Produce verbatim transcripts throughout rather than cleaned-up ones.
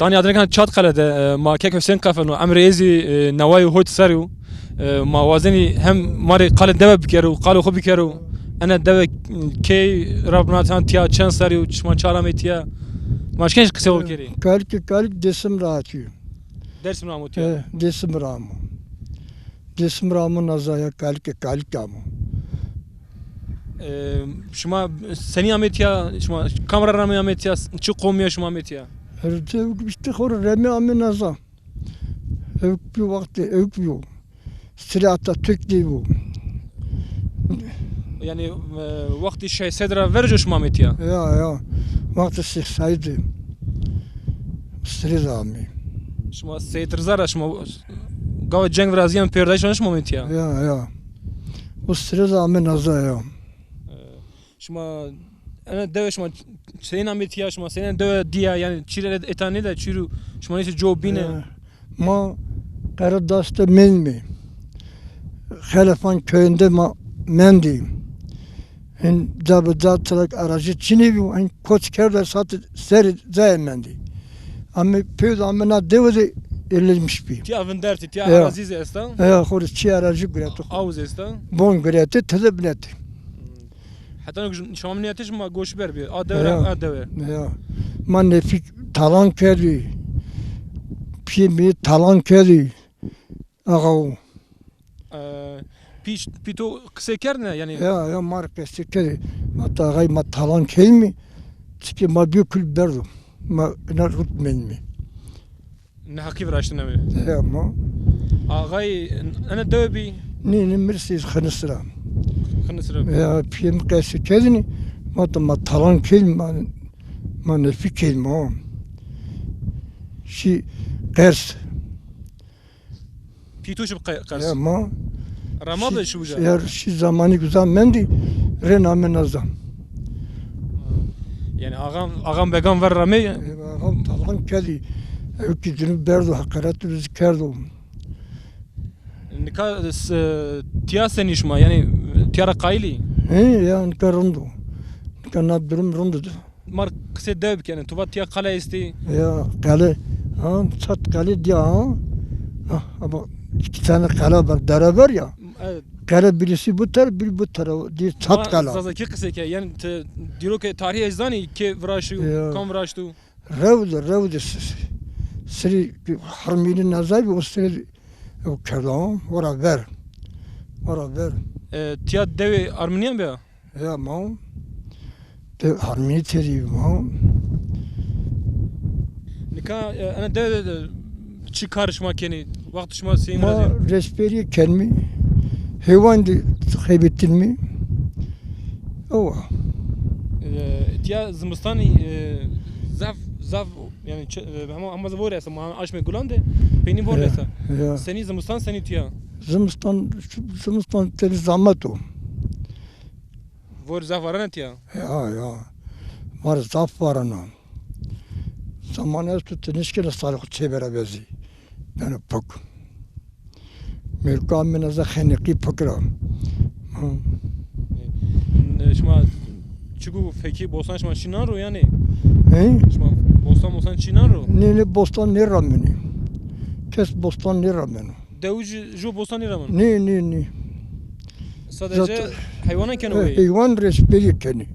Tanî adirêkan Çatqele de, e, ma kek Husên qefeno, emrê ê zî, e, neway û hot serrî yo. E, ma wazenî hem ma rê qalê dewe bikero, qalê xo bikero. Ene dewe key ra binatan tiya çend serrî yo, şima çar amê tiya. Ma şkenî qisê xo bikerî. Kalkê kalk Dêsim ra hatîyo. Dêsim ra amo tiya? E, Dêsim ra amo. Dêsim ra amo naza ya, kalkê kalk amo. E, şima senî amê tiya, şima kam ra remê amê tiya, çi qomî ya şima amê tiya? Ewk işte xo rê remê amê naza. Ewk bî wextê, ewk bîyo. Sirê Atatürk de bîyo. Yanî, e, wextê Şeyh Seyd ra verco şima amê tiya? Ya, ya. Wextê Şeyh Seyd de. Sirê de amê. Şima Seyd Riza ra şima gava ceng virazîyan pêrdayîş şima amê tiya? Ya, ya. O sirê de amê naza ya. E, şima ene dewe şima senîn amê tiya, şima senîn dewe dîya, yanî çî rê eta nêda, çî rû şima neyse co bîne. E, ma Qeredaş de mendîme. Xelefan köyünde ma mendî. Hin ca bi ca trak aracı çinî bî, hin koç kerda sat serê cayê mendî. Amê pêwd amê na dewe de yerleşmiş bî. Tiya vindertî, tiya arazî zî esta? Ya, xo rê çi aracı guretî xo. Aw zî esta? Bon guretî, tede binetî. Heta no şima nîyetê şima goşber bî. A dewe ra a dewe. Ya. Ma nefî talan kerdî. Pîyê mi talan kerdî. Axa o. E, pî, pî to qisey kerdne yanî? Ya, ya, ma rê qesey kerdî. Heta axay ma talan keymî. Çike ma bîyo kul berdo. Ma ina rut menîme. Neheqî viraştine mi? Ya ma. Axay, ene dewe bî? Nê, nê, mirsî Xinis ra. Xinis ra bî. Ya, pîyê mi qesî kedinî, ma de ma talan kên, ma, ma nefî kên ma. Şî qers. Pî to şi qe-, qers? Ya ma. Rama be şi uca? Ya şî zamanî uza mendî, rê namê naza. Yanî ağam, ağam begam ver ramê? E, ağam talan kedî. Ewkî cinî berdo, heqaret rûzî kerdo. Nika, e, tiya senî şima? Yanî tiya ra qayîl î? He, ya nika rind o. Nika na durum rind o. Ma rê qisê dewe bikenê. To va tiya qele estî. Ya qele. Ha, çat qele diya ha. Ha, ama iki tane qele var, beraber ya. Evet. Qele birisi bu taraf, biri bu taraf. Diye çat qele. Zazakî qisey ke. Yanî ti dîrokê tarîhî zanî, kê viraştî, kam viraştî? Rew de, rew de s-, sirê Hermînî naza bî, o sirê ew kerdo, ora ver. Ora ver. E, tiya dewê Armînîyan bîya? Ya ma. De Hermînî tedî ma. Nika, e, ena dewe de, de çi kar şima kenî? Wext şima seyîn ma virazî? Reşberîye kenmî. Heywan de xebitînmî. Ewa. E, tiya zimistanî, e, zaf, zaf Yanî çi-, e, hema, hema zî vorê esta, ma aşmê gulan de, peynî vorê esta. Ya. Senî zimistan, senî tiya? Zimistan, zimistan tenê zamet o. Vorê zaf varena tiya? Ya, ya. Ma rê zaf varena. Zaman esto ti nêşkena sarê xo çêbera vezî. Beno pik. Mêrka amêna ze xeniqî pik ra. Ha. E, şima çiku fekî bostan şima şînan ro yanî? He? Şima bostan bostan şînan ro? Nê, nê, bostan nêramenê. Kes bostan nêrameno. Dewij ju bostan nêrameno? Nê, nê, nê. Sadece heywanan keno wê? Heywan resperî kenê.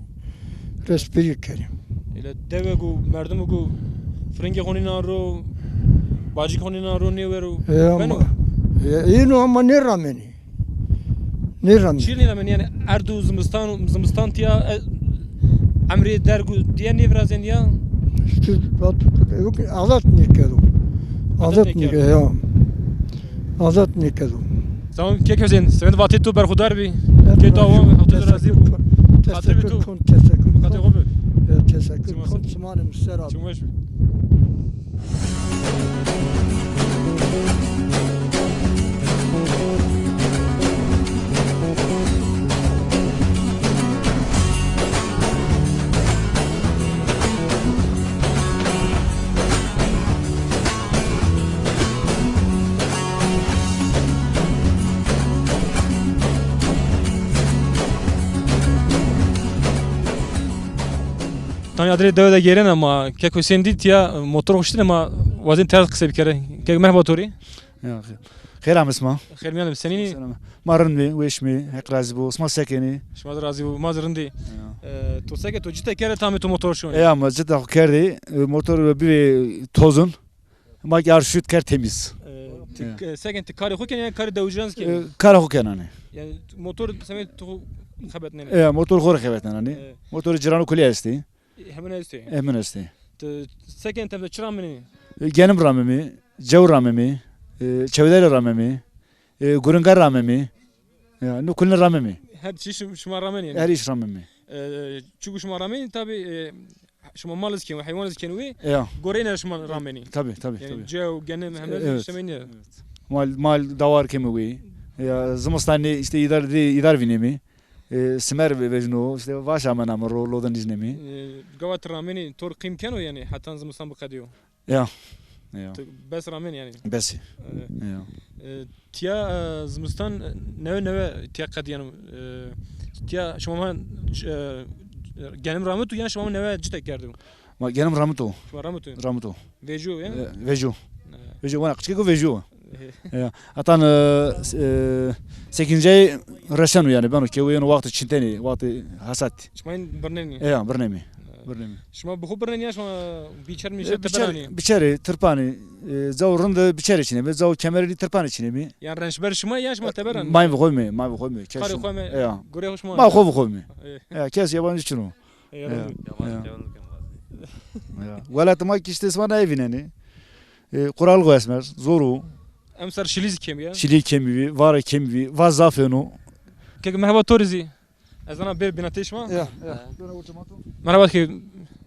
Resperî kenê. Île dewe ku, merdime ku firingê xo nînan ro, bacik xo nînan ro, nêwero. E, ama, beno? E, êno ama nêramenê. Nêramenê. Çi nêramenê? Yanî erd û zimistan, zimistan tiya, e, emrê derg û diye nêvirazên ya? Îşte, adet nêkero. Adet nêkero. Adet nêkero, ya. Adet nêkero. Tamam, kek Hüseyin, semedê vatê to berxudar bî. Kê to awa, Heq to razî bo. Xatir bî to. Teşekkür kon, teşekkür kon. Xatir xo bi. E, teşekkür kon, çimanê mi ser a. Çim weş bî. Tanî adirê dewe de gêrena ma, kek Hüseyin dî tiya motor xo şitine ma wazên ters qisey bikerê. Kek merheba to rê. Ya, xêr. Xêr amê sima. Xêr mîyan de, senîn î? Selam. Ma rind bî, weş bî, Heq razî bo. Sima se kenî? Şima de razî bo, ma zî rind î. Ya. E, to se ke, to cite kerde tamê to motor şonî? Ya, ma cite xo kerdî. E, motor bî vê tozun. Ma kî ar şut kerd temîz. E, ti, ya, e, se ken, ti karê xo kenî ya karê dewijan zî kenî? E, karê xo kenanê. Yanî motor semê to xo xebetnenê? E, motor xo rê xebetnenanê. E. Motorê cirano kulî estê. Hemin estê. Hemin estê. Ti se ken, tem de çi ramênî? E, genim ramemî, cew ramemî, e, çewdere ramemî, e, guringa ramemî. Ya, no kulîne ramemî. Her çî şim-, şima ramênî yanî? Her îş ramemî. E, çiku şima ramênî tabî, e, şima mal zî kenî, heywan zî kenî wê. Ya. Goreyna şima ramênî. Tabî, tabî, yanî tabî. Cew, genim, heme, evet, şima nî. Evet. Mal, mal dawar kemî wê. Ya, zimistanî îşte îdar, îdar vînemî. E, simer ve-, vejno, îşte vaş amena mi ro, loda nîjnemî. E, gava ti ramênî to rê qîm keno yanî, hetan zimistan biqedîyo? Ya. Ya. Ti bes ramên yanî? Bes. E, ya. E, tiya, e, zimistan, e, newe newe tiya qedîyeno. E, tiya şima ma, e, genim ramito yan şima ma newe cite kerdo? Ma genim ramito. Şima ramito? Ramito. Vejû ya? E, vejû. E. Vejû, wana qiçkêko vejû. E. Ya. Hatan, e, s-, e, sekincey reseno yanî, beno ke wê yeno wextê çintenî, wextê hasat. Şima hîn birnenî? E, ya, birnemî. E. Birnemî. Şima bi xo birnenî ya şima bîçer mîçer teberanî? E, bîçer, bîçerê, tirpanî, e, cawo rind bîçerê çinemî, cawo kemerê rî tirpanê çinemî. Yanî rençber şima ya şima teberan? May bi xo mî, may bi xo mî. Karê xo mî, ya, gurê xo şima? May xo bi xo mî. E. Ya, kes yabancî çin o. Ey, ya, ya. Yabancı kâğıdı kim var? Ya. Welatê ma kî îşte sima nayê vînenê. E, qural xo esmer, zor o. Emser şilî zî kemî ya? Şilî kemî bî, vara kemî bî, va zaf êno. Kek merheba to rê zî. Ez ana bêr binatê şima. Ya, ya. Merhaba kek.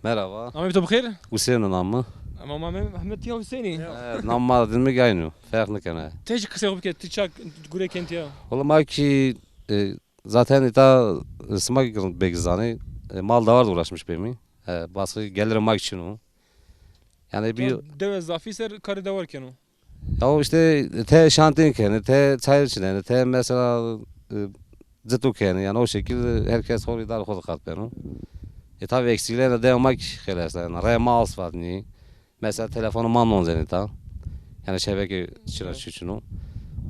Merhaba. Namê to bi xêr? Hüseyin o nam mi. Ama ma Mehmet ya Hüseyinî. Evet, nam ma din mi gaynû. Ferq nêkeno. Ti jî qisey xo bike, ti ça gure kentî ya? Wela ma kî, e, Zaten îta, e, sima kî bêk zanî, e, mal dawar de uğraşmış bêmî. E, başka gelirê ma kî çin o. Yanî bir... Dewe zafî ser karê dawar keno. Ya o işte te şantin kenî, te çayır çinenî, te mesela, e, citu kenî. Yani o şekilde herkes xo îdare xo de qat beno. E, tabi eksiklerine de ma kî xêlê esta. Yani rê ma asfalt nî. Mesela telefonu ma nonzenî ta. Yani şebeke çin o, çi çin o.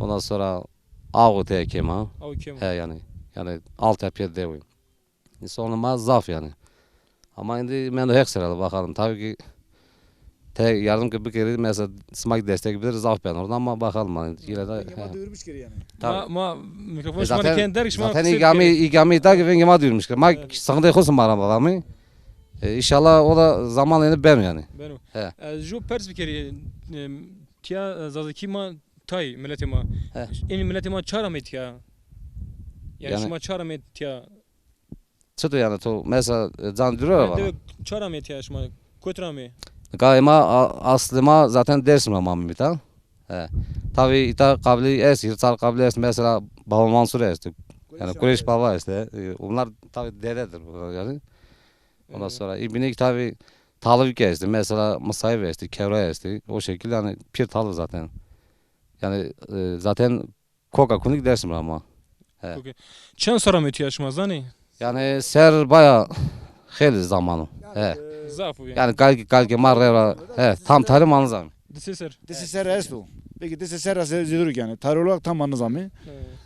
Ondan sonra Aw tê kêm a. Aw kêm a. He, yani, yani altyapıya dewi. Sonra ma zaf yani. Ama indi mendo Heq ser a, bakalım. Tabii ki te yardım ki bikerî, mesela sima kî destek bidir, zaf ben orada ama bakalım yani. Yine de, vengê ma duyurmuş kiri yani. Tabii. Ma, ma mikrofon... E, şima zaten, kend der, şima zaten ilk amî, ilk amî ta ki vengê ma duyurmuş kiri. Ma sandığı xo sima ra adamî. E, inşallah o da zamanla yine ben yani. Beno. He. E, ju pers bikerî, e, tiya, e, Zazakî ma tay, miletê ma. He. Ênî miletê ma ça ra amê tiya? Yani, yani şima ça ra amê tiya? Çito yani to mesela, e, can duro ra vana? Dewe ça ra amê tiya şima? Kot ra amê? Nika ema a-, aslê ma zaten Dêrsim ra ma mita. He. Tabii îta qabilî est, Hîrçar qabilî est, mesela Baba Mansur est. Yani Kureş Baba est. E, bunlar tabii dededir bunlar yani. Ondan sonra İbnik tabii Talivik est, mesela Musayip est, Kevra est. O şekilde yani pir Talivik zaten. Yani e, zaten Koka kunik Dêrsim ra ma. He. Okey. Çend serra mi tiya şima zanî? Yani ser baya xeylî zamanı. He. Zaf o yani. Yani kalki kalki ma revra. He, tam tarih ma nizanî. Di sê ser. Di sê ser esto. Peki di sê ser ra zê-, zêdir yani. Tarih olarak tam ma nizanî.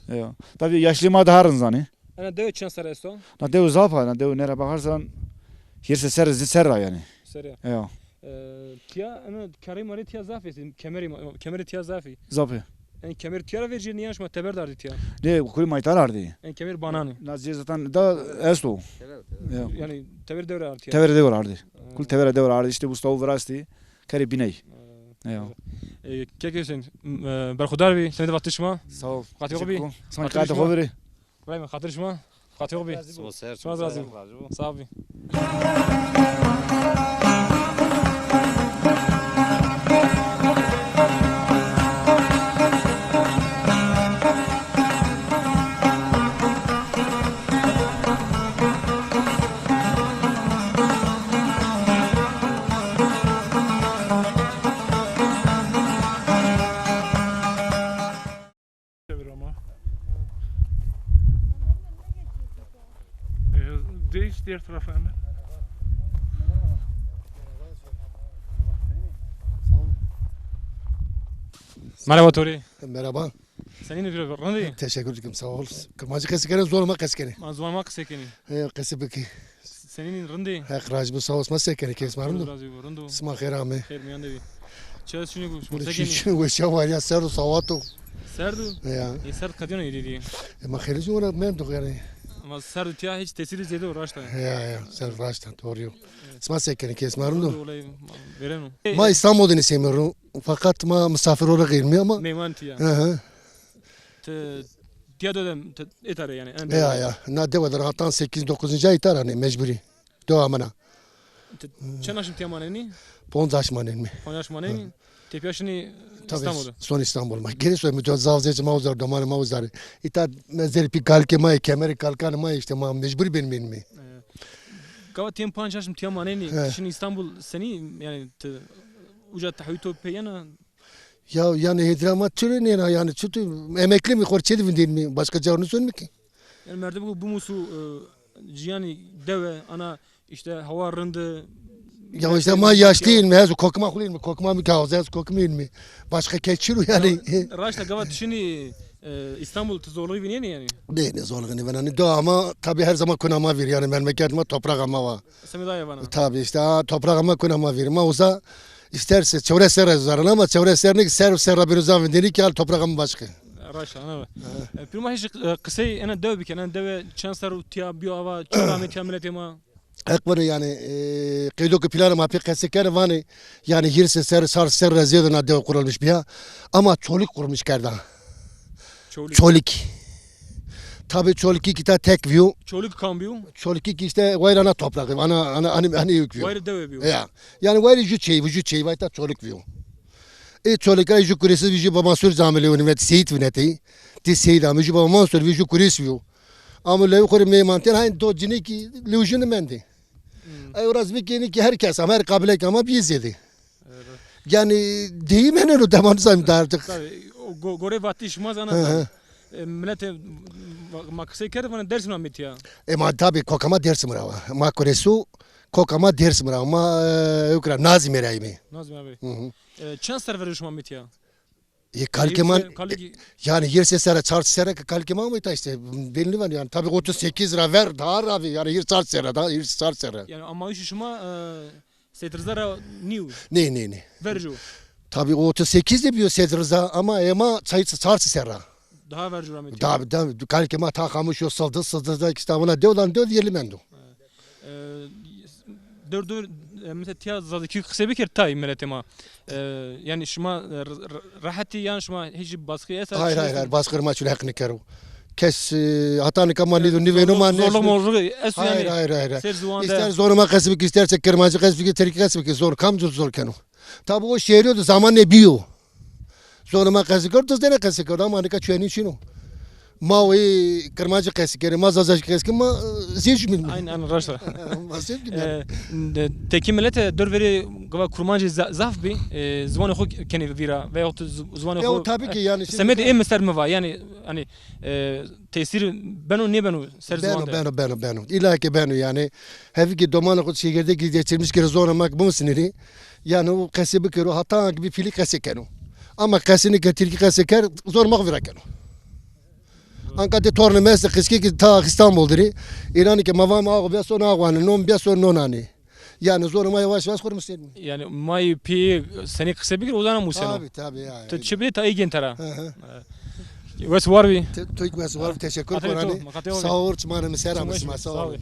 He. Ya. Tabii yaşlı ma daha rind zanî. Ena dewe çend serra esto? Na dewe zaf a, na dewe nera bakarsan hîrsê ser, zî serra yani. Serra. Ya. E, tiya, ena kerrê marê tiya zaf ê, kemerê ma-, kemerê tiya zaf ê. Zaf ê. Yanî kemer tiya ra vercî nîyan şima teber de ardî tiya? Nê, kulî ma îta ra ardî. Yanî kemer bananê. Na zî zaten da esto. Ya. Yanî teber dewe ra ardî tiya? Teber dewe ra ardî. Ha. Kul teber dewe ra ardî. İşte Mustafa virastî. Kerê bîney. Ha. Ya. E, kekê Hüseyin, m-, e, berxudar bî, semedê vatişê şima. Sağ ol. Xatirê xo bî. Teşekkür ederim. Sen xatirê xo bî. Brahim, xatirê şima. Fatih abi. Sağ ol. Sağ ol. Sağ ol. Çevir ama. Ee, değiş diğer tarafa hemen. Merhaba Tori. Merhaba. Senîn î, rind î? Teşekkür ederim, sağ ol. Kirmancî qesî kenê, ziwanê ma qesî kenê. Ma ziwanê ma qesî kenê. He, qesî bikî. Senîn î, rind î? Heq razî bo, sağ ol. Sima se kenê, keyf ma rind o? Razî bo, rind o. Sima xêr amê. Xêr mîyan de bî. Çi şunî ku şima se kenî? Şunî weşa wa ya, serd o, sawat o. Serd o? Ya. E, serd qedîyona êdî dî? E, ma xêr zî wena mendo yanî. Ama serd o tiya hiç tesîrî zêde o, raşt a. Ya, ya, serd raşt a, doğru yo. Sima se kenê, keyf ma rind o? Rind o, wele vêreno. Ma İstanbul de nîsême ro, fakat ma misafir olarak gelmî ama. Meyman tiya. Hı hı. Ti tiya do de ti îta ra yanî, en... Ya, ya. Na dewe de ra hatan sekiz dokuzuncu ay îta ra, yanî mecburî. Dewa min a. Ti çend aşm tiya manenî? Ponc aşm manenî. Ponc aşm manenî. Hı. Tepîya şinî... Tabii, İstanbul de. Son İstanbul ma. Geri soy mi zaf zêç ma uzar, domanê ma uzar. Îta mezerê pî kalikê ma yê, kemerê kalikanê ma yê, işte ma mecburî benîme. E, gava ti en ponc aşm tiya manenî, he, ti şinî İstanbul senî, yanî ti uca tehwîl to pê yena? Ya, yanî hêdîra ma çirê nêna, yanî çutu emekli mi, xo rê çê de vindênîme, başka ca nizonîme ki. Yanî merdim ku bimusu, e, ciyanî dewe, ana, işte, hewa rind î. Ya işte ma yaşlîyîme, ez kokima xo lîyîme, kokima mi kawze, ez kokima yîme. Başka kes çiro yanî. Ya, raşta gava ti şinî, e, İstanbul ti zorluğu vînenî yanî? Nê, nê zorluğu nêvînenî. Do ama tabii her zaman kuna ma vîr, yanî memleket ma, toprağa ma wa. Semedaya vana. Tabii işte, ha, toprağa ma kuna ma vîr. Ma uza isterse çewres serre zarin ama çewres serre nê ki, ser serra bêro zaf vindênî ki, hal toprağa ma başka. Raşt, ana. Ha. E, pîr ma hiç, e, qisey ena dewe biken, ena dewe çend serr o tiya bîyo ava, çend amê tiya miletê ma? Heq vano yanî, e, qeydo ki planê ma pê qesey kenê vanê, yanî hîrsê serre, çar serre ra zêde na dewe kurulmuş bîya. Ama Çolik kurulmuş kerda. Çolik. Çolik. Tabii Çolikî ki ta tek vîyo. Çolik kam bîyo? Çolikî ki işte wayra ana toprağı, ana, ana, ana, ana ewk vîyo. Wayra dewe bîyo. Ya. Yanî wayra ju çey, ju çey, wayta Çolik vîyo. E, Çolik ay ju kurêsî vî, ju Baba Mansur camî lewinî, seyîd vinetî. Ti seyîd amî, ju Baba Mansur vî, ju kurês vîyo. Ama lewî xo rê meyman tên, hayn do cinî ki lewî jûnî mendî. Hmm. Ay o ra zî bikenî ki her kes ama, her qabîle ki ama bîyê zêdî. Evet. Yanî deyîm heneno, demanî zam dar artık. Tabii, o go-, gorê vatişê şima zana. Hı hı. E, miletê ma, ma qisey kerd, vana Dêrsim ra mîtîya. E, ma tabii koka ma Dêrsim ra wa. Ma kurêsu koka ma Dêrsim ra wa. Ma, e, ewk ra Nazîmî ra yîme. Nazîmî ra. Hı hı. E, çend serre verco şima mîtîya? E, kalikê ma, yanî hîrsê serre, çar serre ki kalikê ma ama îta işte, belli var yanî. Tabii otuz sekiz ra ver, daha ra vî, yanî hîrs çar serre, daha hîrs çar serre. Yanî amayîşê şima, e, Seyîd Riza ra nîyo? Nê, nê, nê. Verco. Tabii otuz sekiz de bîyo Seyîd Riza ama ema çay çar serre. Daha verco ra mîtîya. Daha, daha, kalikê ma ta xamûş yo, sildî, sildî da kitabona dew dan dew yelî mendo. E, dor dor, e, mesela tiya zazakî qisey biker tay miletê ma. E, yanî şima, e, r-, r-, rehetî yan şima hiç baskı esta? Hayır, hayır, hayır, baskı ma çun heq nêkero. Kes, e, hata nika ma nêdo nîvêno ma. Zorluk morluk esto yanî. Hayır, hayır, hayır. Ser ziwan de. İster zorê ma qesî bike, isterse Kirmancî qesî bike, Tirkî qesî bike, zor, kamcî zor keno. Tabi o şehirî yo de zaman nêbîyo. Zonê ma qesî kerd, dizdenê qesî kerd, ama nika çuyenî çin o. Ma wê Kirmancî qesî kerê, ma Zazaşî qesî kerê, ma, e, zê jumîn. Aynen, aynen, raşt a. Ma zê jumîn yanî. E, de, tekî milete dor verê gava Kurmancî za-, zaf bî, e, ziwanê xo kenê vîra veyahut zi-, ziwanê xo. Ya, tabii ki yani şimdi semedê ê mi ser mi va, yanî, hani, e, tesîr beno nêbeno ser ziwan de? Beno, beno, beno, beno. İlla ki beno yani. Hevî ki domanê xo şehirde geçirmiş ki zonê ma bimusnirî. Yani o qesî bikero, hata ki bir fîlî qesî keno. Ama qesî nike, Tirkî qesî ker, zor ma xo vîra keno. Anka de tornê mi estê qiskî ki ta İstanbul dirî. Îranî ki ma va mi ax bîya so naxwane, non bîya so nonanî. Yani zorê ma yavaş yavaş xo rê musnirî. Yani ma yê pê senî qise bikir, o zaman museno. Tabii, tabii ya. Ti çi bidê ta ê gên tera. Hı hı. Wes war bî. Ti, tu wes war bî, teşekkür konanî. Sağ ol, çimanê mi sera mi sima, sağ ol.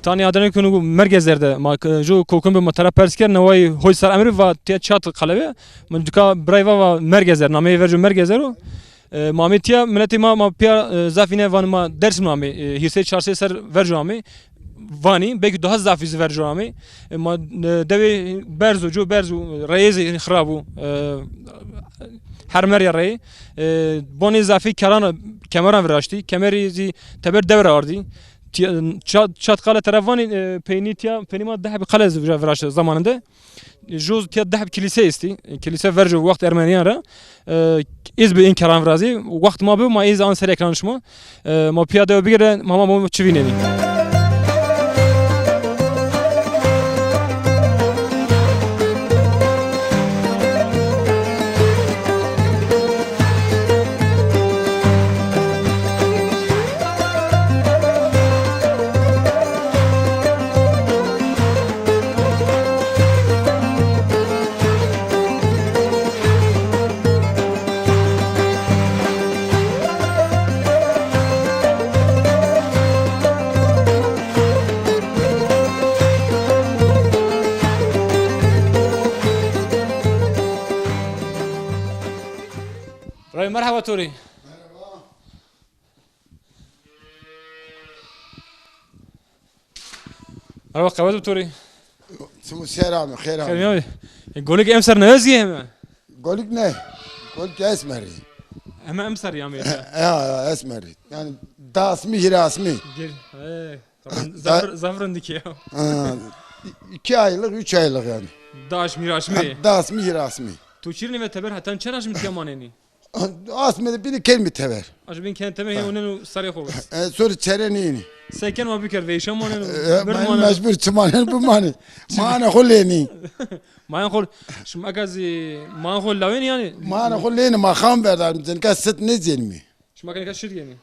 Tanî adenê kunu Mergezer de. Ma, e, ju kokun bi ma tera pers kerd, neway hoy ser emri va tiya çat qelewe. Min duka biray va, va Mergezer, nameyê vercu Mergezer o. E, ma amê tiya, miletê ma, ma pîya, e, zafîne vanê ma Dêrsim amê, e, hîrsey çarsey ser vercu amê. Vanî, belkî daha zafî zî vercu amê. E, ma, e, dewê berz o, cu berz o, reyê zî xirab o. E, her merya reyê. E, bonê zafî keran, kemeran viraştî. Kemerî zî teber dewe ra ardî. Tiya-, çat, çat qale tera vanî, e, peynî tiya, peynî ma deh bi qale vira-, viraşte zamaninde. Joz tiya deh bi kilîse estî. E, kilîse verco wext Ermenîyan ra. E, ez bi în keran virazî. Wext ma bi, ma ez an ser ekran şima. E, ma pîya dewe bigire, ma, ma, ma çi vînenî. Ray, merhaba to rê. Merhaba, qewet bi to rê. Çimu ser amê, xêr amê. Xêr amê. E, golik emser newezî heme? Golik ne? Golik esmerî. Heme emser amê. Ya, ya, esmerî. Yani dasmî, hîrasmî. Gir. He. Tamam. Zaf, zaf rindikî ya. Ha, iki aylık, üç aylık yani. Dasmî, hîrasmî. Dasmî, hîrasmî. Tu çirnî ve teber hetan çend aşmî tiya manenî? Asmê de bînî kenmî tever. Aşmî bînî kenmî tever, hê onenû sarê xo bes. E, sorî çerenî yînî. Se ken ma biker, veyşan manenû. E, bir ma manenû. Mecbur çi manenû bimanî. Manê xo lênî. Manê xo, şima eka zî manê xo lawenî yanî? Manê xo lênî, ma xam verdarî, nika sit nêcênî. Şima eka nika şit yenî?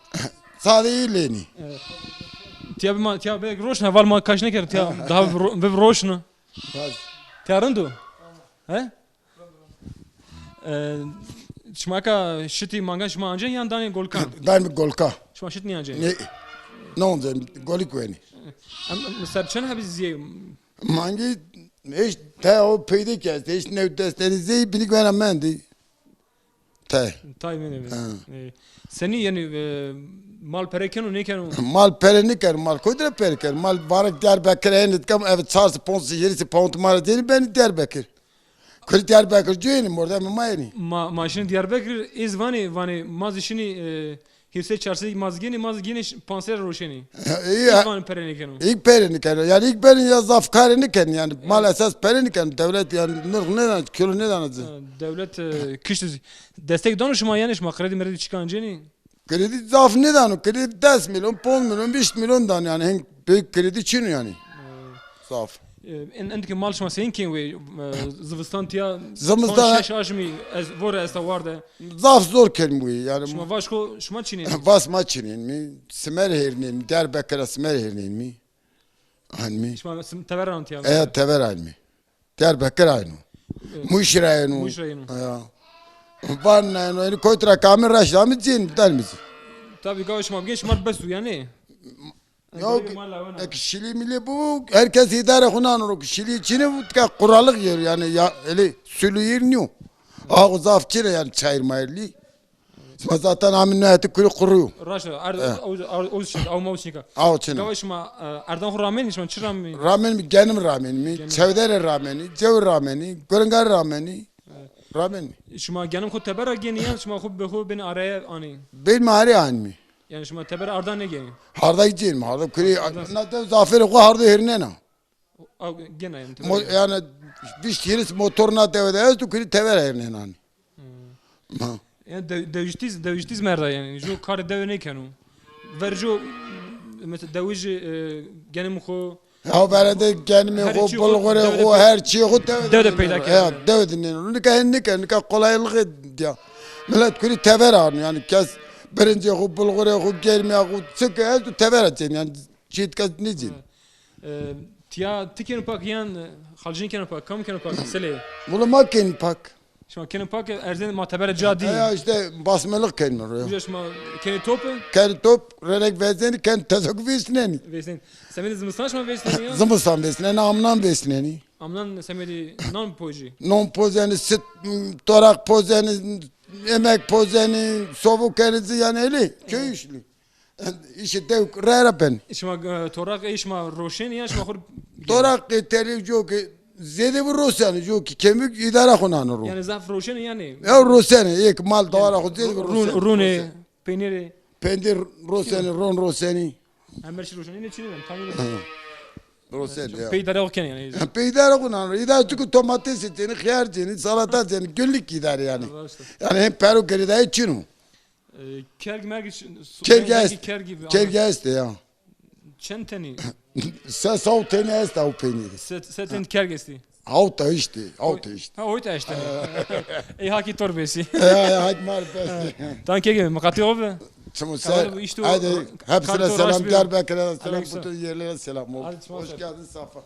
Sade î lênî. Evet. Tiya bima, tiya bê roşna, val ma kaş nêkerd, tiya daha bi ro-, bi roşna. Tiya rind o? He? E, şima ka şitî mangan şima ancê yan danê golkan? Danê golka. Şima şit nîancê? Ne, ne onca golik wenî. Em, em ser çend hebî zîyê? Mangî hiç te o peyde kerd, hiç new destenî zey binik wena mendî. Te. Tay mene mi? Ha. E, senî yanî, e, mal pere keno nêkeno? Mal pere nêkeno, mal koy de pere keno? Mal varek Diyarbekir enî kam ev çar sey, ponc sey, hîrê sey pound ma ra dênî benî Diyarbekir. Kurî Diyarbekir cuyenî, mordemê ma yenî. Ma, ma şinî Diyarbekir, ez vanî, vanî, ma zî şinî, e, hîrsey çarsey ma zî gênî, ma zî gênî ş-, panc sey roşenî. Î ya. Ez vanî pere nêkeno. Îk pere nêkeno. Yanî îk pere ya zaf karê nêkeno. Yanî mal esas pere nêkeno. Dewlet yanî nirx nêdano, kilo nêdano ci. Ha, dewlet, e, kişt destek dano şima yanî şima kredi mredi çika ancenî? Kredi zaf nêdano. Kredi des milyon, ponc milyon, vîst milyon dano yanî. Hên büyük kredi çin o yanî. E. Zaf. E, en, endikê mal şima seyîn kên wê, e, zivistan tiya? Zimistan şeş aşmî ez, vore esta warde. Zaf zor kên wê, yanî. Şima vaş xo, şima çinên? Vas ma çinên mi? Simer hêrnên mi? Diyarbekir ra simer hêrnên mi? Anmî. Şima sim-, tever antiya? E, tever anmî. Diyarbekir ayno. E, Muş ra yeno. Muş ra yeno. Ya. Van na yeno. Yanî koyt ra kamî raşt amî cin, der mi cin. Tabi, gava şima bigên, şima bes û yanî. Yok, ek şilî milî bu, herkes îdare xo nano ro ki şilî çinî bu, tika quralık yer yanî, ya, eli sulu yer niyo. Ağa zaf çinî yanî, çayır mayırlı. Sima zaten amî no hetî kurî qurî yo. Raşt a, erd, o, o, o şika, aw ma o şika. Aw çinî. Gava şima, e, erdan xo ramenî, şima çi ramenî? Ramenî mi, genim ramenî mi, çewdere ramenî, cew ramenî, guringar ramenî. Ramenî. Şima genim xo teber ra gênî yan şima xo bi xo bên areye anî? Bên mi areye anmî. Yanî şima teber arda nêgênî? Harda gênî, harda kurî, na dew zafêrê xo hardo hêrnena. Aw, gêna yanî teber. Mo-, yanî vîst hîris motor na dewe de esto, kurî teber hêrnena anî. Hmm. Ha. Yanî dew-, dewiştîz, dewiştîz merda yanî. Ju karê dewe nêkeno. Ver ju, mesela dewij, e, genim xo, ya verende genimê xo, bulxurê xo, her çîyê xo dewe de peyda keno. Ya, dewe de nêno. Nika hên nêkeno, nika kolaylık ya. Millet kurî tever ano, yanî kes birincê xo, bulxurê xo, genimê xo, çi ke esto tever cênî, yanî çî kes nêcênî. E, tiya ti keno pak yan, e, xalcîn keno pak, kam keno pak, selê? Wula ma kên pak. Şima kenê pak, erzên ma tebere ca dî. Ya işte basmelik kenî ro. Uca şima kenê top? Kenî top, renek vezenî, kenî tezok vêsnenî. Vêsnenî. Semedê zimistan şima vêsnenî ya? Zimistan vêsnenî, amnan vêsnenî. Amnan semedê nan pojî? Non pozenî, sit, m, toraq pozenî, emek pozenî, sovu kenî ci yanî elî, köy işli. Îşê dew rere ben. Şima, e, toraq ê şima roşenî ya şima xo? Toraq ê telî jo ki zêde bi roşenî, jo ki kemik îdara xo nano ro. Yanî zaf roşenî yanî? Ya roşenî, ek mal dawara xo zêde bi roşenî. Rûn, rûnê, peynîrê. Peynîr roşenî, ron roşenî. Hemer şey roşenî, ne çinî ben, tanî ben. Roşenî ya. Pey îdare xo kenî yanî. Pey îdare xo nano. Îdare çünkü domates cênî, xiyar cênî, salata cênî, günlük îdare yanî. Yanî hem pero girêdayî çin o. E, kerg merg ç-, kerg est. Kerg est ya. Çend tenî? Ses aw tenî est aw peynî. Se, se tenî kerg estî? Aw ta işte, aw ta işte. Ha, oy ta işte. Ey hakî tor bêsî. Ya, ya, hak mar bes. Tan kerg mi, miqatî o bi. Çimo ser. Hadi, hepsine selam, Diyarbakır'a selam, bütün yerlere selam olsun. Hoş geldin, Safa.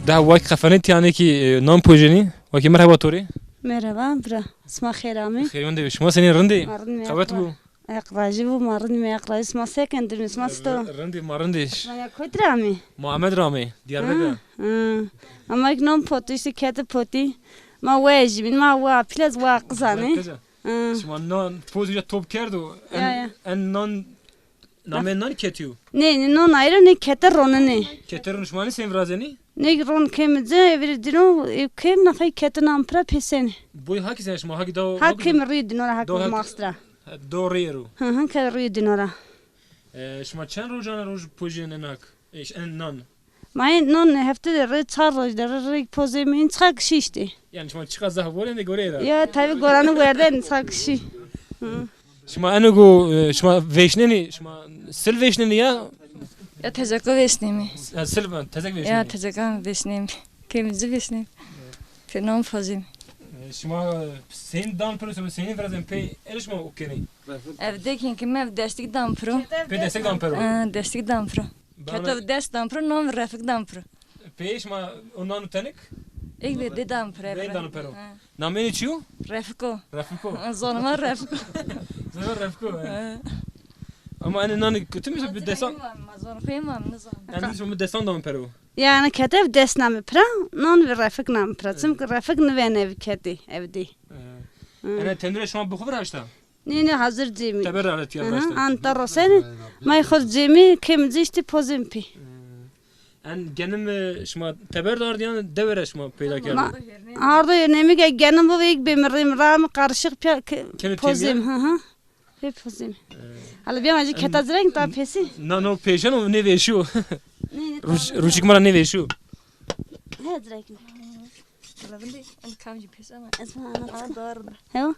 Daha wek qefenê tiyanê kî, e, nan pojenî. Wekî merheba to rê. Merheba bira. Sima xêr amê. Xêr wende, şima senî, rindî? Ma rindî me. Qewet bû. Eq vajî bû, ma rindî me, eq vajî, sima se ken, dirmî sima sto. Rindî, ma rindî. Ma ya kotî ra amê? Ma Amed ra amê, Diyarbekir. Ha, ha. Ama ek non potî, işte keti potî. Ma wejî bin, ma wa pîlez wa qizanê. Wa qiza. Ha. Şima non poz uca top kerdo. Ya, ya. En non Namê nan ketî yo? Nê, nê, non ayro, nê kete ronenê. Kete ron şima nê sen virazenî? Nê ron kemî ci, evirî dîno, e, kemî nafay kete nan pira pêsenê. Boy hakî sen şima hakî daw. Ha, kemî rî dîno ra hakî maxstra. Do rî ro. Hı hı, ke rî dîno ra. E, şima çend rojan roj pojîyen en hak? E, en nan. Ma ê non hefte de rê, çar roj de rê, rê pozê mi în çiqa kişî îşte. Yanî şima çiqa zaf vorên de goreyê ra? Ya, tabî gorane werden çiqa kişî. Hı. Şima eno go, e, şima vêşnenî, şima sil vêşnenî ya? Ya tezeko vêşnenî. Ya sil, tezek vêşnenî. Ya tezeka vêşnenî. Kemî ci vêşnenî. Pê non pozê mi. E, şima, e, seyîn dan piro, şima seyîn virazen pey, el şima o kenî? Ev dekin ki mi ev destik dan piro. Pê destek dan piro? Ha, destik dan piro. Kete dest dan piro, non Refik dan piro. Pê şima o nanu tenik? Ek de de dan piro. Dê dan piro. Ha. Namê nê çi yo? Refiko. Refiko. Ha, zonê ma Refiko. Zonê ma Refiko, ha. Ha. Ama enê nani kutu mi bi desan? Ma zonê xo ma nizan. Enê şima bi desan dan piro. Yanî kete bi dest name pira, non bi Refik name pira. Çimkî Refik nivêne ev ketî, ev dî. Ha. Enê tendure şima bi xo viraşta? Nê, nê, hazir cêmî. Teber ra tiya viraşta. Anta rosenî, may xo cêmî, kemî ci îşte pozên pê. Hı. En genim, e, şima teber de ardî yan dewe ra şima peyda kerdî? Ma ardo yê nemî ke genim bibo, yek bê mi rê mi ra mi karışık pê ke-, Keno pozim, têmîya? Hı hı. Pê pozim. Hala bir an önce keta zireng ta pesi. Na no pêşeno nêvêşo. Ne, ne, Ruç-, tamam. Ruçik mi ra nêvêşo. He, zireng mi? Hala vindî, en kamcî pes ama. Ez bana anlat. Aa, doğru. He o?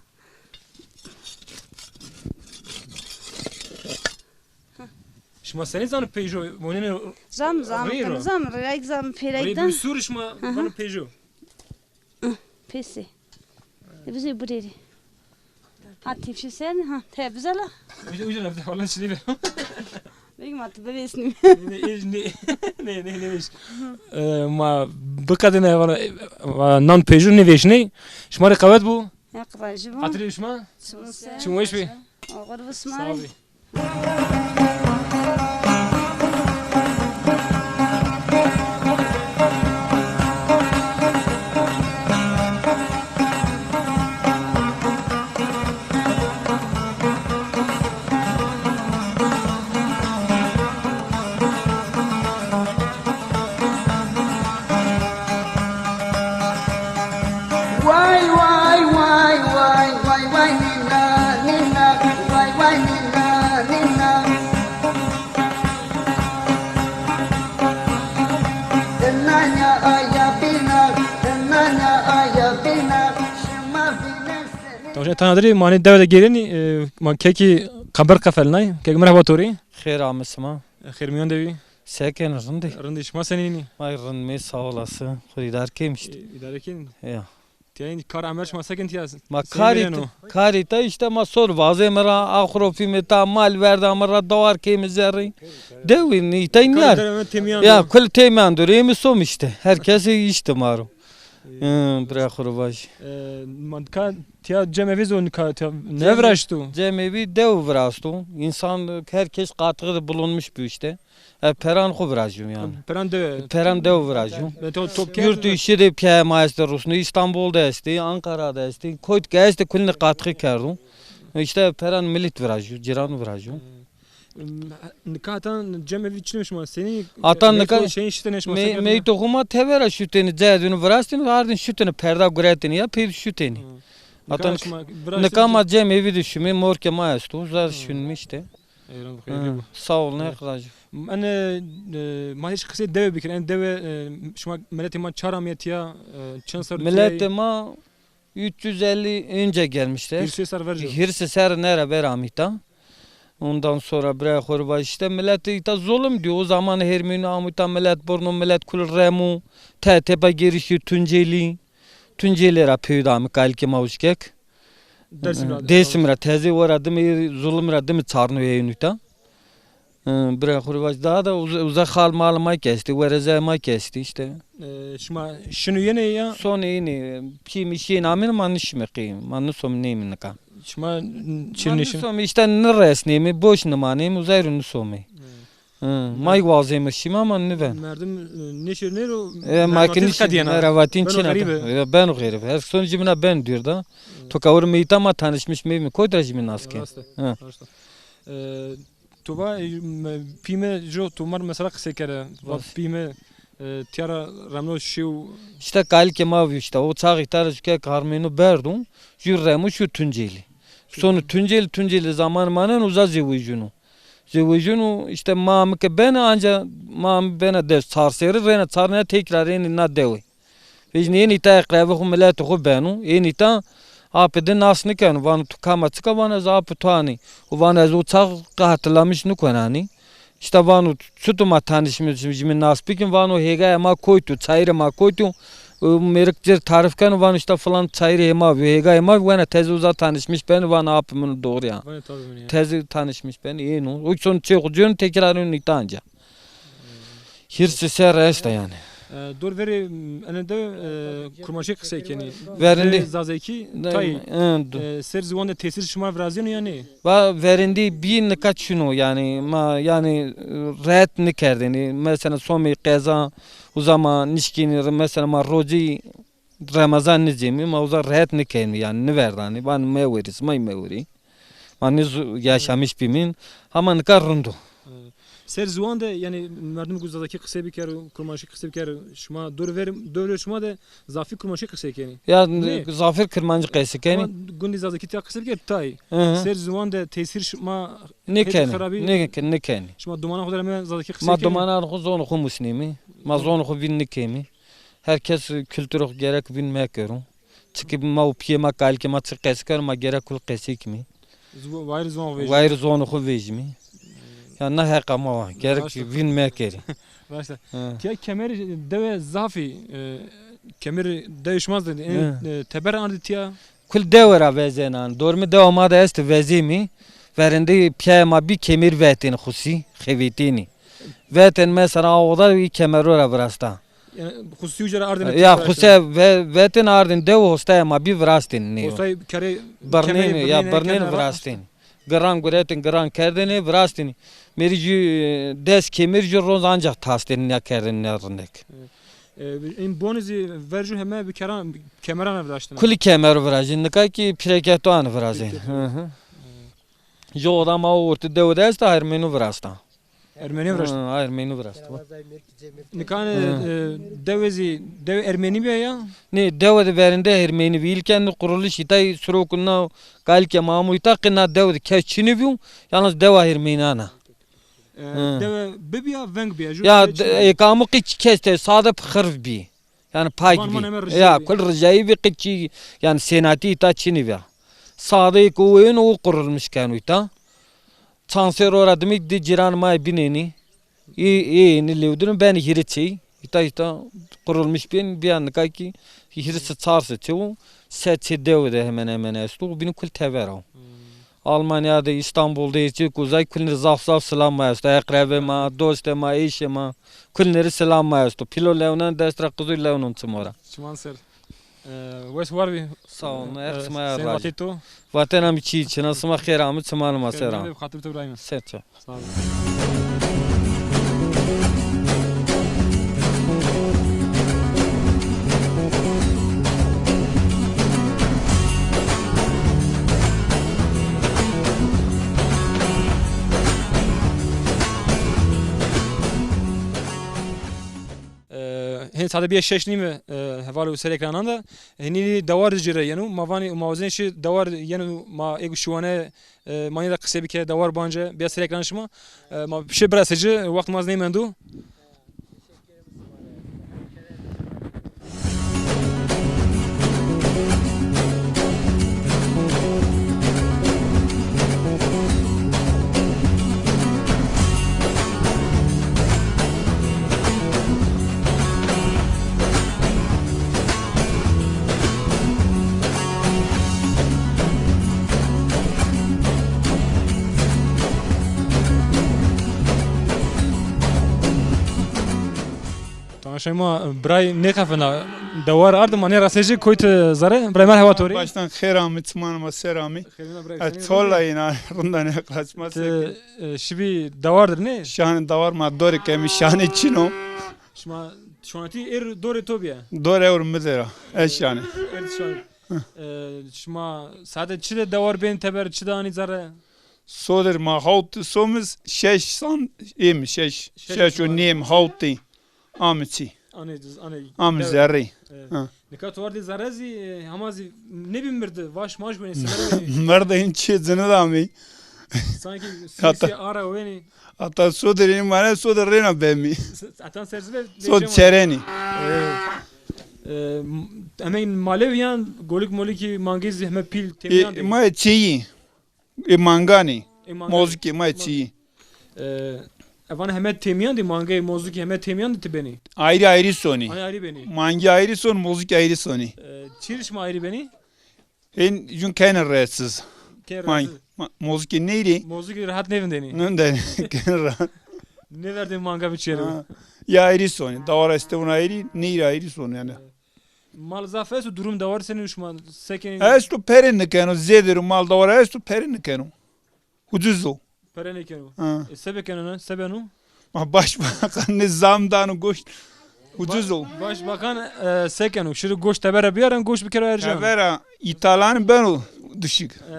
Şima senî zano peyjo? Monene Zam, zam, rî ro. Zam, rî zam, pêrek Rî dan. Bi sur şima Hı hı. Zano peyjo. Pesi. E, bize bureri. Ha, tepsi sen, ha, te bize la. Uca, uca, uca, valla çi nêbe. Bek ma tu bebesnim. Ne, ne, ne, ne, ne, ne, ne, e, ma biqedine, valla, e, va, nan peyjo nêvêşnê. Şima rê qewet bu. Heq razî bo. Xatirê şima. Çim weş bî. Oxir bo şima rê. Sağ ol. Way, way, way, way, way, way, nîna, nîna, way, way, nîna, nîna. Nanya aya bîna, nanya aya bîna, şima bîne senî. Tawşe tana dirî, ma nê dewe de gêrenî, e, ma kekî qebir qefelnay. Kek merheba to rê. Xêr ame sima. Xêr mîyan de bî. Se kenî, rind î? Rind î, şima senîn î? Ay rind me, sağ olasın. Xo îdare kêm îşte. E, îdare kên. Ya. Tiya kar emel şima se kenî tiya? Ma karî, karî ta îşte ma sor vazê mi ra, axro fîme ta, mal verda mi ra, dawar kêm zerrî. Dewî nî tay nîyar. Ya kul têmîyan durê mi som îşte. Her kes îşte ma ro. Hı, bira xo ro vaj. E, ma nika tiya cemevî zon nika tiya ne viraşto? Cemevî dew virasto. İnsan, her kes katkıda bulunmuş bu işte. E, peran xo virajîyo yanî. Peran dewe. Peran dewe virajîyo. Yurt dışı de pîyayê ma estê rusno, İstanbul de estê, Ankara de estê, koyt ke estê kulîne katkı kerdo. İşte peran milet virajîyo, cîran virajîyo. Nika hatan cemevî çinê şima? Senî? Hatan nika şeyin şitenê şima, me-, meyto xo ma tevera şutenî, cedûnî virastînî, ardîn şutenî, perda guretînî ya, pêr şutenî. Hatan nika ma cemevî de şumê, morke ma esto, uza şunmî îşte. Eyran xeyrlî bo. Sağ ol, ne kadar. En, e, ma hîç qisê dewe bikir. En dewe, e, şima miletê ma çar amîye tiya, e, çend ser tiya? Miletê ma üç yüz elli önce gelmişler. Hîrsê ser ver. Hîrsê ser nere ver amîta. Ondan sonra bira xo ro vaj îşte milet îta zulüm diyor. O zaman Hermînû amîta, milet burno, milet kul remo. Te tepa gerişî Tuncelî. Tunceli ra peyda mi kalikê ma uşkek. Dersim ra. Dersim ra tezê ora dimi zulüm ra dimi çarno yeynuta. Bira xo ro vaj daha da uza, uza xal mal ma kesti, wereza ma kesti işte. E, şima şinu yenê ya? Son yenê, pî mi şin amin ma nişmi qî, ma nisom nêmi nika. Şima çin nişin? Ma nisom işte niresnêmi, boş nimanêmi, uzay ro nisomê. Hı, may wazême şîme ama niven. Merdim, e, nêşêrnê ro. E, ma ki nîşî qedîyena. Revatîn çin a. Beno xerîb. E, beno xerîb. Her son jimina ben dûr da. To ka ewro meyta ma tanışmış meymi, koyt ra jimî nas ke. Rast e. Hı. Rast e. E, to va, e, pîme jo to mar mesela qisey kere. Va pîme, e, tiyara remno şîw. İşte kalikê ma vî işte. O çax îta ra ju ke Hermînû berdo. Ju remo şîw Tunceli. Sonu Tunceli, Tunceli zaman manen uza zewejûno. Zewejûno, işte ma mi ke bena, anca ma mi bena des çar serî, rêna çarnena tekrar ênî na dewe. Vejnî ênî ta eqrebê xo, miletê xo beno, ênî ta apê de nas nikeno, vano tu kam a, çik a, vano ez apê to anî. O vano ez o çax qe hatırlamış nikonanî. İşte vano çutu ma tanışmış, jimî nas bikin, vano hêgaya ma koytu, çayirê ma koytu. O mêrik cir tarif keno, vano işte filan çayirê hê ma vî, hêgayê ma vî, wena tezî uza tanışmış beno, vano apê min doğru ya. Vano tabî min ya. Tezî tanışmış beno, êno. O son çê xo cêno, tekrar êno îta anca. Hîrsê serre esta yanî. E, dor verê, m, ene de, e, kurmanckî qisey kenî. Verindî. Zazakî, tayî. E, ser ziwan de tesîr şima virazîyeno ya nê? Va verindî bî, nika çin o yanî, ma yanî, e, rehet nikerdênî. Mesela somê qeza, uza ma nişkînî, mesela ma rocî Remezan nizêmî, ma uza rehet nikerîmî yanî, niverdanî, vanî mewerî, simay mewerî. Ma nî zu-, yaşamış bîmîn, hama nika rind o. E, Ser ziwan de, yanî, merdim ku zazakî qisey biker, kurmanşî qisey biker, şima dor ver, dor ver şima de zafî kurmanşî qisey kenî? Ya, nê, zafî kurmancî qesey kenî. Ama gundî zazakî tîya qisey biker tay. Hı hı. Ser ziwan de tesîr şima nêkenî, xirabî nêkenî, nêkenî. Şima domanan xo de reme zazakî qisey kenî? Ma domanan xo zonê xo musnîmî. Ma zonê xo vîn nêkemî. Her kes kulturê xo gerek vîn mekero. Çikî ma û pîyê ma, kalikê ma çi qesey keno, ma gerek kul qesey kimî. Wayir zon xo vejîmî. Wayir zonê xo vejîmî. Ya na heqa ma wa. Gerek vîn mekerî. Raşt a. Hı. Tiya kemerî dewe zafî, e, kemerî dewe şima zî, e, teber ardî tiya? Kul dewe ra vezenan. Dormê dewa ma de esto vezêmî. Verêndê pîyayê ma bî kemerî vetên xusî, xevetênî. Vetên mesela a oda î kemero ra virasta. Yanî xusî uca ra ardêne. Ya xusî ve-, vetên ardên dew hostaya ma bî virastên nê. Hostayê kerê birnênê, ya birnênê virastên. Giran guretên, giran kerdêne, virastên. Mêrî jü, e, des kemêr jü roz ancax tastên ya kerdên ya rindek. E, e, in bonî zî ver jü heme bi keran, kemeran viraştine. Kulî kemer virajî, nika kî pîreketoan virazê. Pîreketoan. Hı hı. Jü oda ma ortê dewe de esta, Ermenî virasta. Ermenî virasta. Ha, Ermenî virasta. Nika, e, dewe zî, dewe Ermenî bîya ya? Nê, dewe de verênde Ermenî bî. Îlken de quruluş îta, surokun na, kalikê ma amo îta, qe na dewe de kes çinî bîyo, yalnız dewa Ermenîyan a. E, dewe bibîya, veng bîya, jü. Ya, ê ke amo qe çi kes de, sade xirv bî. Yanî pak bî. Ya, kul rijayî bî, qe çi, yanî senatî îta çinî bîya. Sade ê ke o êno, o qurulmuş keno îta. Çand serr ora dimî di cîranê ma yê bînênî. Ê, ê, ênî lewdino benî hîrê çeyî. Îta, îta qurulmuş bîyên, bîya nika kî hîrê se çar se çew o, se çê dewe de hemen hemen esto. O bînî kul teber o. Hmm. Almanya de, Îstanbul de, çê ku zay kulî rê zaf zaf silam ma esto. Eqrebê ma, dostê ma, eşê ma, kulî rê silam ma esto. Pîlo lewnan dest ra, qizû lewnon çimo ra. Çiman ser. E, wes war bî. Sağ olun, her çiman ra razî. Vatê to? Vatena mi çî çin a, sima xêr amî, çimanê ma ser a. Xêr amî, xatir to birayme. Ser ço. Sağ olun. E, hên sade bîye şeş nîme, e, heval û ser ekranan de. Hinî dewar de cêre yeno. Ma vanî ma wazenê şî dewar yeno, ma ê ku şiwane, e, ma nî de qisey bike, dewar bance, bîya ser ekran şima. E, ma şî birasê ci, wext ma zî nêmendo. Temaşayê ma, biray nêxefena. Dewar ardi, ma nêrasê ci, koyt zere. Biray, merheba to rê. Baştan xêr amî, çimanê ma ser amî. Xêr amî biray. Ez çol a yena, rinda nêqlaşma. Ti, e, şibî dewar dir nê? Şanê dewar ma dorê kemî, şanê çin o. Şima şonetî êr dorê to bîye? Dorê ewr mi der a. Ez şanê. Êr şanê. E, şima sade çi de dewar bên teber, çi de anî zere? Sodir ma hawt somiz, şeş san êm, şeş, şeş û nêm, hawt. Amê çî. Amê, amê zerrî. Evet. Ha. Nika to ardî zerre zî, e, hema zî nêbî mirdi, vaş maş wenî, sigara wenî. Mirdi, hîn çî cinî de amî. Sankî sî sî ara wenî. Hata sodir înî mane, sodir rêna bemî. Hata ser zî be. Sod çerenî. Evet. E, m-, heme malew yan golik molikî mangê zî heme pîl têmîyan de. E, ma çîyî. Ê manganî. Ê manganî. Mozikê ma yê çîyî. E, evan heme têmîyan de, mangê, mozikî heme têmîyan de ti benî? Ayrî ayrî sonî. Ayrî ayrî benî. Mangî ayrî son, mozikî ayrî sonî. E, çi rê şima ayrî benî? Hên jûn kenê rahatsiz. Kenê rahatsiz. Ma-, mozikî nêrî? Mozikî rahat nêvindenî. Nêvindenî. Kenê rahat. Nêverdê manga biçêrî. Ha. Ya ayrî sonî. Dawar estewin ayrî, nêrî ayrî sonî yanî. E. Mal zaf esto, durum dewar senî şima sekenî? Esto, perê nikeno, zêde ro mal dewar esto, perê nikeno. Ucuz o. Perê nikeno. Ha. E, sebe keno ne? Sebe no? Ma başbakan ne zam dano goşt. Ucuz o. Ba-, başbakan, e, sekeno. Şiri goşt tebere biyaren, goşt bikero ercan. Tebera, îtalan beno düşük. E,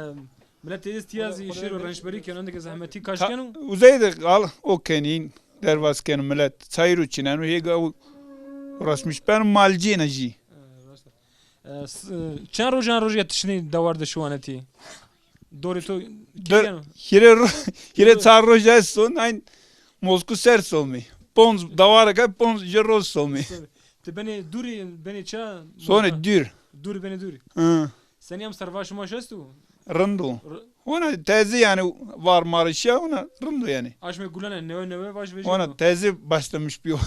Milet têde tiya zî şêro rençberî keno, endeke zehmetî kaş keno. Uzey de qal o kenîn, derbas keno milet. Çayîr û çîneno, hêga û resmiş ben malcîne jî. E, rast e. E, s-, e, çend rojan rojê tiştî dewar de şiwanetî? Dorê to kî yeno? Hîrê ro-, hîrê çar roj esto, nayn Moskû ser somî. Ponc, deware ke ponc ji roz somî. Ti benê dûrî, benê ça? Sonê dûr. Dûrî benê dûrî. Hı. Senî em serva şima şesto? Rind o. R- Ona tezî yanî var marişiya ona rind o yanî. Aşmê gulane newe newe vaş vejîyo. Ona tezî başlamış biyo.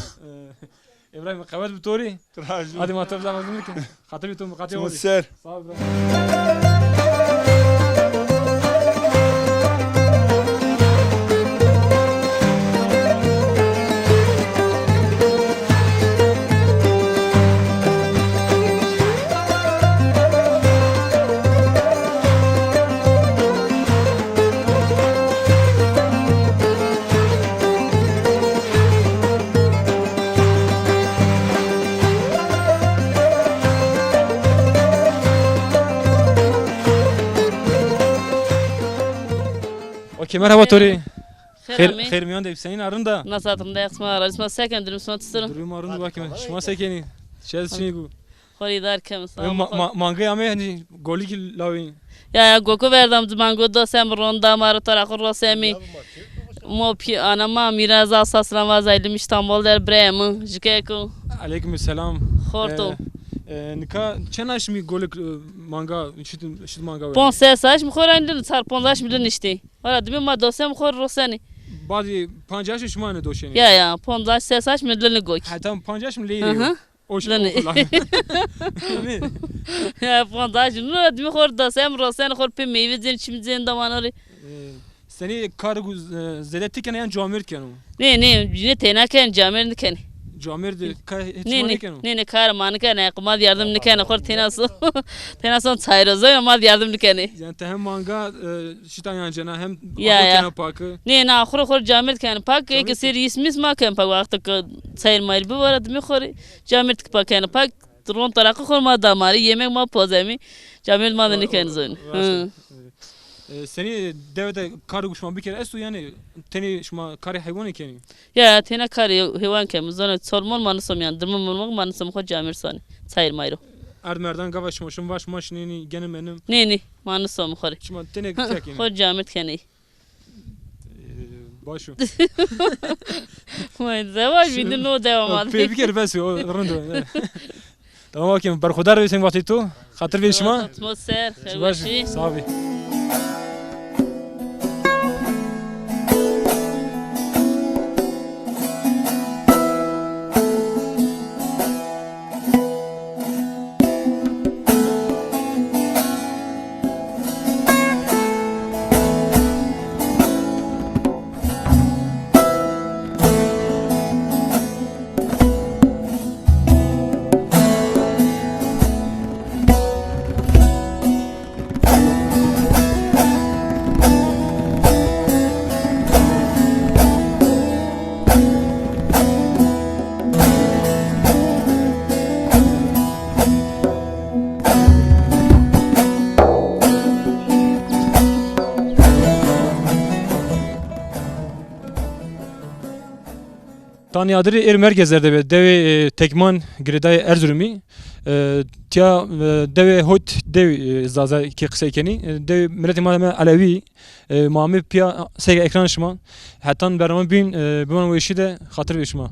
E, Îbrahîm, qewet bi to rê. Razî. Hadi ma tev zehmet bikin. Xatirê to miqatê. Şima ser. Sağ ol, İbrahim. Okey, merhaba to rê. Xêr, xêr miyan de, senîn a, rind a? Nasıl hatırında yaksma ara, isma seken durum sona tısırım. Durum a rind, bakayım. Şima sekenî? Şez çinî gu. Xo rê îdare keme, sağ ol. Ma-, ma-, mangayê ame, hani golikî lawî. Ya, ya, goko verdam, di mango do sem ronda, ma ro tara xo ro semi. Mo pi-, ana ma mîra za sasran vazaylim İstanbul der, birayê mi, jikeko. Aleyküm selam. Xorto. E, e, nika çend aşmî golik, e, manga, şit, şit manga ver? Ponc ses aşmî xo ra lin, çar ponc aşmî lin işte. Valla dimi ma do sem xo ro seni. Badî panc aşmî şima ne doşenî? Ya, ya, ponc aşmî ses aşmî lin gok. Ha, tamam, panc aşmî leyî. Hı hı. O şey, lini. O falan. Ya, fondaş, nu ra dimi xor da sem rosen xor pe meyve cin, çim cin da manori. E, senî kar gu, e, zêde ti kena yan camêrd keno? Ne, ne, ne tena ken, camêrd nikeni. Camêrd ka hiç ma nikeno? Ne, ne, kar ma nikeni, ma yardım nikeni, xor tena so, tena son çayrozo, ma yardım nikeni. Yani te hem manga, e, şita yan cena hem ya, ya, kena pakı. Ne, na, xor, xor camêrd keni pak, ki sir ismis ma ken pak, waqtı ki çayır mayır bi vara dimi xor. Camêrd ki pakeno pak, ron taraqi xor ma damarî, yemek ma pozemî, camêrd ma de nikeni zonî. Hı. E, senî dewe de karê ku şima bikerê esto, yanî tenê şima karê heywanê kenî? Ya, ya, tena karê heywan kemi. Zonê çor mol ma nisom yanî, dirmik mirmik ma nisom xo camêrd sonî. Çayir mayro. Erd merdan gava şima şim vaş ma şinênî, genim menim? Nê, nê, ma nisom xo rê. Şima tenê tiya kenî? Xo camêrd kenî. Ee, baş o. Vay, zevaj bî, no devam. Pê biker bes o, rind o. Tamam, okey. Berxudar be, sen wextê to. Xatir vê şima. Xatmo ser, baş, xeweşî. Sağ ol. Tanî adirê êr merkez der de be, dewê, e, Tekman, girêdayê Erzurumî. E, tiya, e, dewê Hot dewî, e, Zaza kî qisey kenî. E, dewê miletê ma me Elewî. E, ma amê pîya seke ekran şima. Hetan bername bîn, e, biman weşî de xatir vê şima.